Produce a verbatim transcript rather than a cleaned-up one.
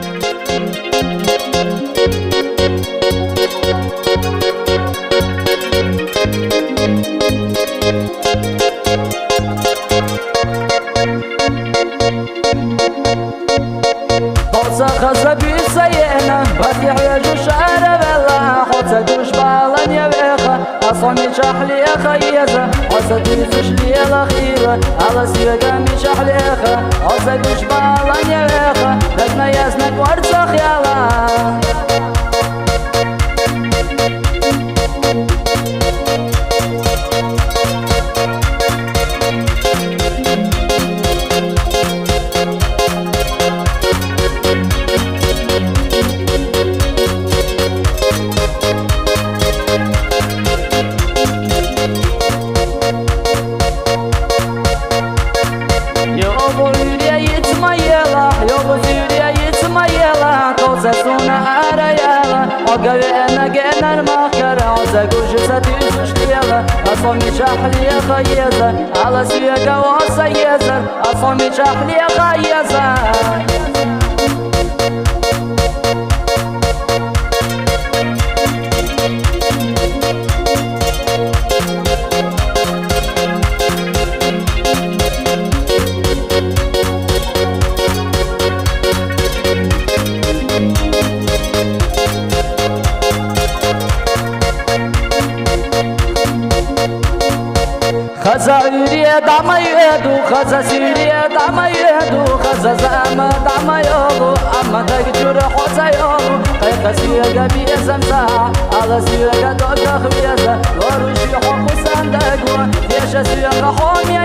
Хьо ца хаза буьйса еана, бакъ хьежаш аравелла, хьо ца гуш балан я веха, ас хьо мичахь леха еза, хьо ца дуьйцуш лела хийла, ала соьга мичахь леха, хьо ца гуш балан я веха, дагна ясна кӀвар ца хела. Йогъу уьйре йиц ма елахь, йогъу уьйре йиц ма елахь, товца суна ара яла. Хьо гавена генар махкара, хьо ца гуш ца туьйсуш лела, ас хьо мичахь леха еза, ала соьга васа еза, ас хьо мичахь леха еза. Хаза уьйре дӀа ма йоду, хаза суьйре дӀа ма йоду, хаза зама дӀа ма йогӀу, амма даг чура хьо ца йогӀу, кхайка соьга безам ца, ала соьга догах веза, лоруш я хьо хӀусандаго, деша соьга хьо ме